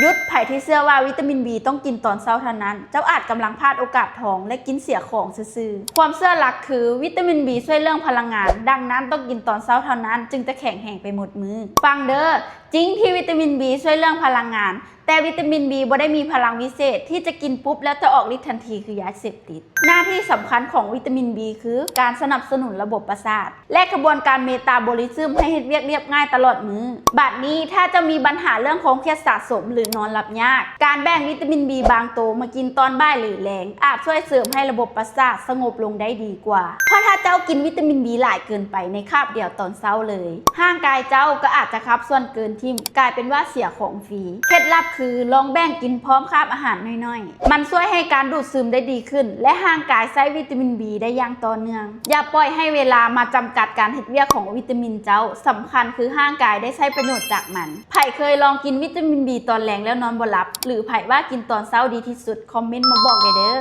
ຢຸດ! ໃຜທີ່ເຊື່ອວ່າວິຕາມິນ B ຕ້ອງກິນຕອນເຊົ້າເທົ່ານັ້ນ, ເຈົ້າອາດກຳລັງພາດໂອກາດທອງ ແລະ ກິນເສຍຂອງຊື່ໆ. ຄວາມເຊື່ອຫຼັກຄື ວິຕາມິນ B ຊ່ວຍເລື່ອງພະລັງງານ, ດັ່ງນັ້ນຕ້ອງກິນຕອນເຊົ້າເທົ່ານັ້ນ ຈຶ່ງຈະແຂງແຮງໄປໝົດມື້. ຟັງເດີ້, ຈິງທີ່ວິຕາມິນ B ຊ່ວຍເລື່ອງພະລັງງານ, ແຕ່ວິຕາມິນ B ບໍ່ໄດ້ມີພະລັງວິເສດທີ່ຈະກິນປຸບແລ້ວຈະອອກລິດທັນທີຄືຢາເສບຕິດ. ໜ້າທີ່ສຳຄັນຂອງວິຕາມິນ B ຄືການສະໜັບສະໜູນລະບົບປະສາດ ແລະ ຂະບວນການເມຕາໂບລິຊຶມໃຫ້ເຮັດວຽກລຽບງ່າຍຕະຫຼອດມື້. ບາດນີ້ ຖ້າເຈົ້າມີບັນຫາເລື່ອງຄວາມຄຽດສະສົມ ຫຼື ນອນຫຼັບຍາກ, ການແບ່ງວິຕາມິນ B ບາງໂຕມາກິນຕອນບ່າຍ ຫຼື ແລງ ອາດຊ່ວຍເສີມໃຫ້ລະບົບປະສາດສະຫງົບລົງໄດ້ດີກວ່າ. ເພາະຖ້າເຈົ້າກິນວິຕາມິນ B ຫຼາຍເກີນໄປໃນຄາບດຽວຕອນເຊົ້າເລີຍ, ຮ່າງກາຍເຈົ້າກໍອາດຈະຂັບສ່ວນເກີນຖິ້ມ, ກາຍເປັນວ່າເສຍຂອງຟຣີ. ເຄັດລັບຄື ລອງແບ່ງກິນພ້ອມຄາບອາຫານໜ້ອຍໆ. ມັນຊ່ວຍໃຫ້ການດູດຊຶມໄດ້ດີຂຶ້ນ ແລະ ຮ່າງກາຍໃຊ້ວິຕາມິນ B ໄດ້ຢ່າງຕໍ່ເນື່ອງ. ຢ່າປ່ອຍໃຫ້ເວລາມາຈຳກັດການເຮັດວຽກຂອງວິຕາມິນເຈົ້າ, ສຳຄັນຄືຮ່າງກາຍໄດ້ໃຊ້ປະໂຫຍດຈາກມັນ. ໃຜເຄີຍລອງກິນວິຕາມິນ B ຕອນແລງແລ້ວນອນບໍ່ຫຼັບ ຫຼື ໃຜວ່າກິນຕອນເຊົ້າດີທີ່ສຸດ? ຄອມເມັນມາບອກແດ່ເດີ້.